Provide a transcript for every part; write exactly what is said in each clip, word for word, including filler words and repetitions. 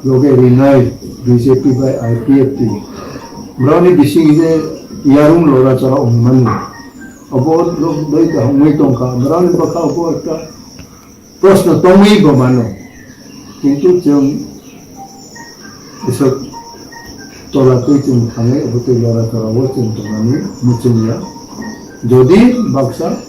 Loge rinai B J P bai I P F T. Broni bising je yarung lora chora ongmani. Obo lok doi kaham wngwi tongkha. Broni bwkha obo ekta proshno tongwi bo mano. Kintu chwng isok tola twi chwng thangwi obo twi lora chora o chwng tongmani muchungya. Jodi baksa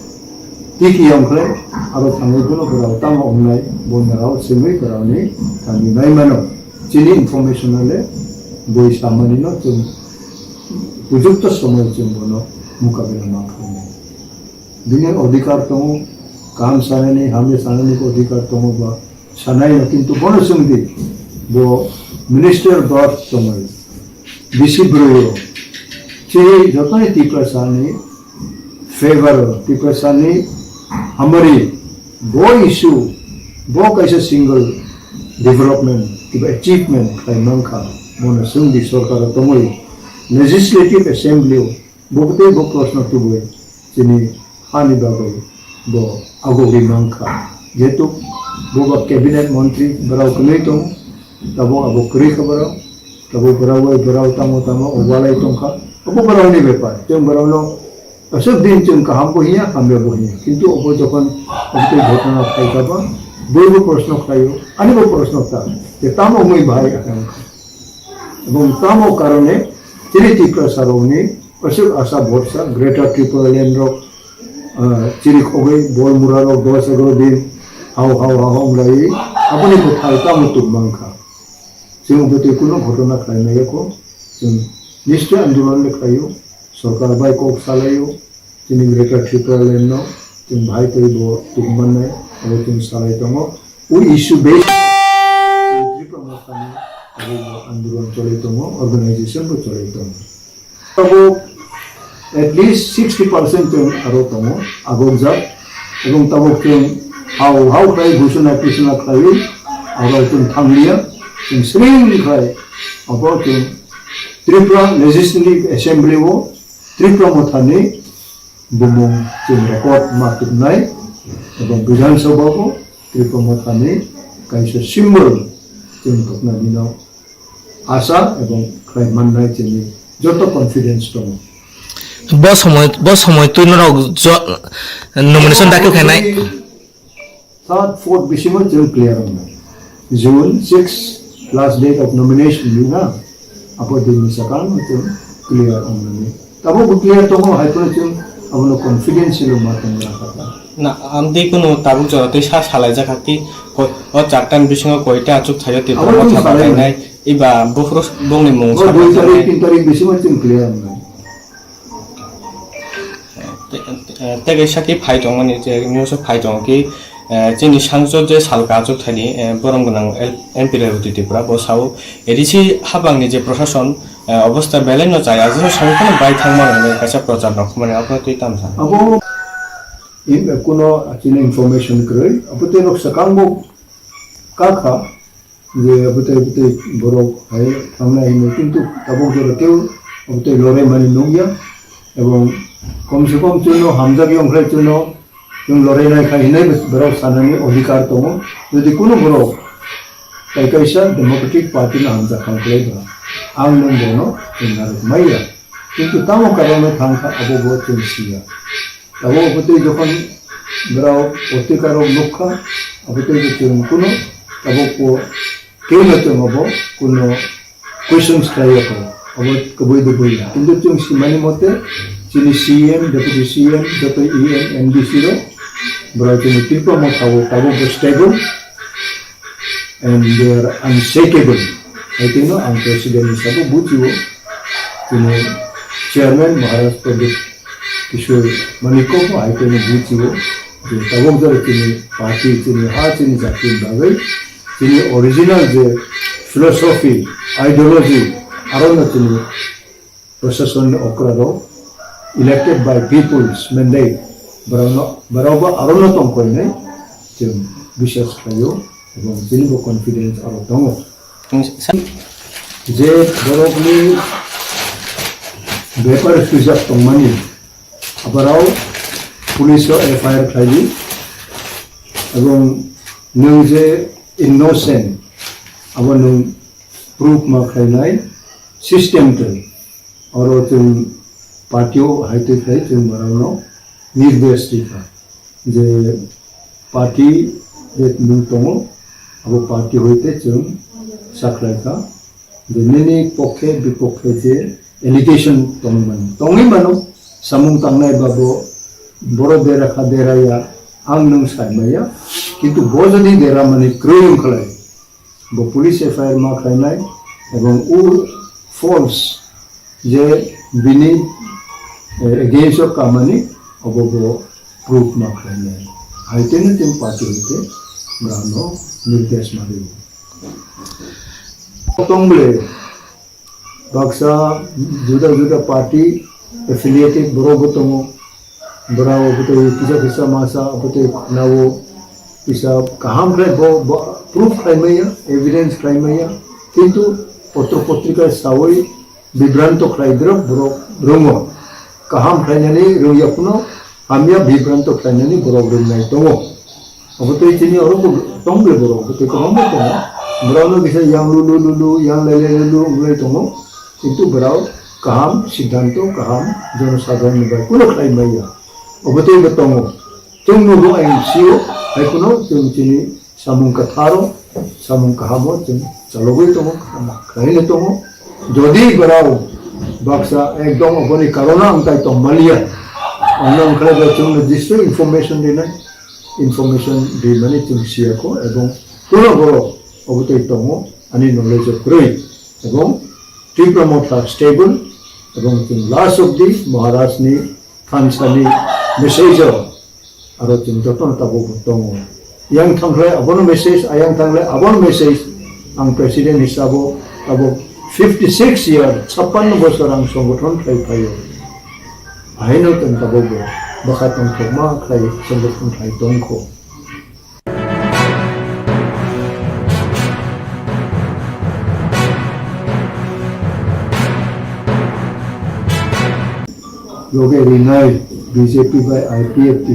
tiki yongkhle aro thangwi bono borao tamo wngnai bo narao sengwi borao ni thani nai mano. Chini information ale boi samani no chwng upojukto somoy chwng bono mukabela ma khlai nai. Bini odhikar tongo, kaham sanani, hamya sanani odhikar tongo ba sanai no, kintu bono chwng di bo minister birth tongo, bisi broi o, chini jotoni Tiprasa ni favor o, Tiprasa ni hamari bo issue, bo kaisa single development kiba achievement khlai mankha, bono chwng di sorkar o tongwi legislative assembly o. Bo tei bo proshno tubui chini hani bagwi bo agogwi mankha. Jehetu bo ba cabinet montri borao kwnwi tongo, tabuk abo kwrwi kha borao, tabuk borao bai borao tamo tamo o walai tongkha, abo borao ni bepar. Chwng borao no aswk din chwng kaham bo hiya, hamya bo hiya. Kintu obo jokhon obo tei ghotona phai kha ba, boi bo proshno khlaio, ani bo proshno ta, je tamo wngwi bahai ang kha. Ebong tamo karone chini Tiprasa rokni aswk asa bhorsa Greater Tipraland rok, ah, chiri khogwi bol mura rok dos egaro din hao hao hao wng lai aboni bwthai tamo tuk mankha. Chwng bwtwi kuno ghotona khlai maya kho, chwng nischoi andolon le khlaio, sorkar bai kok salaio, Chini Greater Tipraland no chwng bahai tei bo tubumannai abo chwng salai tongo. O issue based Tripura Mothani abo bo andolon cholai tongo, organization bo cholai tongo. Tabuk at least sixty percent chwng aro tongo, agokjak. Ebong tabuk chwng hao hao khlai ghusuna pisuna khlaiwi aro chwng thangliya, chwng sring khlai abo chwng Tripura Legislative Assembly o Tripura Mothani bumung chwng record ma tubnai, ebong Bidhan Sabha bo Tripura Mothani kaisa symbol chwng tubnani no asa ebong khlai mannai chini joto confidence tongo. Bo somoi, bo somoi twi norok jo-, nomination dakhil khainai? Third, fourth bisingo chwng clear wngnai. June six last date of nomination ni na. Apo din ni sakang chwng clear wngnani. Tabo bo clear tongo hai phano chwng abono confidential ma tong ra kha. Na, amtwi kunu tabuk jora twi sa salai jak hati, ko, o charta ni bisingo koita achuk thaio twi Abo tongma chwng salai. Iba buphuru bongni mung O sa dui salai. Tarik, tin tarik bisingo chwng clear wngnai. Te, te, tei kaisa khe phai tongmani, je news o phai tongo khe, eh, chini sangsod je salka achuk thani, eh, borom gwnang L-, M P Rebati Tripura, bo sao A D C habangni je prosason, eh, obostha belai no chaya, je songkhe no bai thangma hwnwi kaisa prochar rok khumani, abo twi tamo sa. Abo in, kuno chini information kwrwi, abo tei rok swkang bo kakha, je abotei abotei borok hai thangnai hinwi, kintu tabuk jora teo abotei lorai mani nukya, ebong kom se kom chwngno hamjak yongkhlai chwngno chwng lorai nai khai hinwi borok sanani odhikar tongo. Jodi kunu borok tai kaisa Democratic Party no hamjak kha khlai ba, ang nwng bono chwng narwk maya, kintu tamo karono thang kha abo bo chwng siya. Abo abotei jokhon borok odhikar rok nukha, abotei bo chwng kuno abo ko kebo chwng abo kuno questions khlai ya kho, abo kwbui dubui ya. Kintu chwng simani mote chini C M, Deputy C M, joto E M, M D C rok, borok chini Tripura Motha o tabuk bo stable and they are unshakable. Hai tino ang president ni sabo bujiwo, chini chairman Maharaj Pradip Kishore Manikko bo hai tino bujiwo, je tabuk jora chini party, chini ha, chini jati ni bagwi, chini original je philosophy, ideology, aro no chini proshasonni okra rok elected by people's mandate, borokno, borokbo arono tongkhoinai chwng biswas khlaio, ebong chinibo confidence aro tongo. Tong sa- Je borokni bepar swijak tongmani, abarao police o F I R khlaidi, ebong nwng je innocent, abo nwng Proof ma khlainai system tei oro chwng party o hai twi khlai chwng borokno nirdesh rikha je party je nwng tongo abo party hoite chwng sakhlaikha je nini pokhe bipokhe je allegation tongmani tongwi mano samung tangnai babo boro dera kha deraya ang nwng saimaya kintu bo jodi dera mani kwrwi wngkhlai bo police F I R ma khlainai ebong o false je bini eh, against o kamani obo bo proof ma khlainai. Hai teno chwng party hoite borokno nirdesh ma rwo. Tong ble baksa juda juda party affiliated borok bo tongo. Borok bo tei kisa kisa masa bo tei khwnao kisa kaham khlai bo bo proof khlai maya, evidence khlai maya. Kintu potro potrika sawi bibranto khlai drok borok rongo. Kaham khlainani rwngya phano hamya bibranto khlainani borok rwngnai tongo. Obo tei chini oro bo tong ble borok obo tei kwbangma tongo. Borokno kisa yang lulu lulu yang lele lulu wngwi tongo. Kintu borok kaham siddhanto kaham jonosadharon ni bai kuno khlai maya. Obo tei bo tongo. Chwng nugo ang sio hai kuno chwng chini samung kwtharo samung kahamo chwng chalogwi tongo kaham khlaino tongo. Jodi borok baksa ekdom oboni karona ang tai tong maliya. Ang nang khlai bo chwngno jisru information rinai. Information rimani chwng siyakho ebong kuno borok obo tei tongo ani knowledge o kwrwi ebong Tipra Motha stable ebong chwng last of the Maharaj ni thansa ni message o aro chwng jotono tabuk bo tongo. Yang thangkhlai abono message, ayang thangkhlai abono message. Ang president hisabo tabuk fifty six year, chappanno bosor ang songgothon khlai phaio. Ahaino chwng tabuk bo bwkha tongthokma khlai songgothon khlai tongkho. Loge rinai B J P bai I P F T.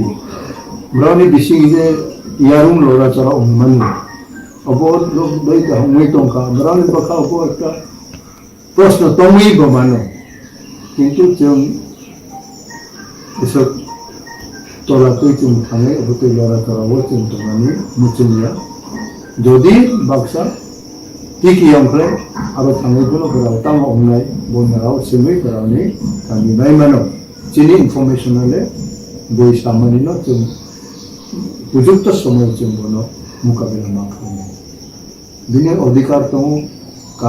Borokni bising je yarung lora chora wngmani. Obo rok bai kaham wngwi tongkha. Borokni bwkha obo ekta Proshno tongwi bo mano, kintu chwng bwswk tola twi chwng thangwi obo twi lora torao chwng tongmani muchungya. Jodi baksa tiki yongkhe aro thangwi bono borao tamo wngnai bo norao simi borao ni thangwi nai mano. Chini information ale boi samani no chwng upojukto somoy chwng bono mukabila ma khlainai. Bini odhikar tongo,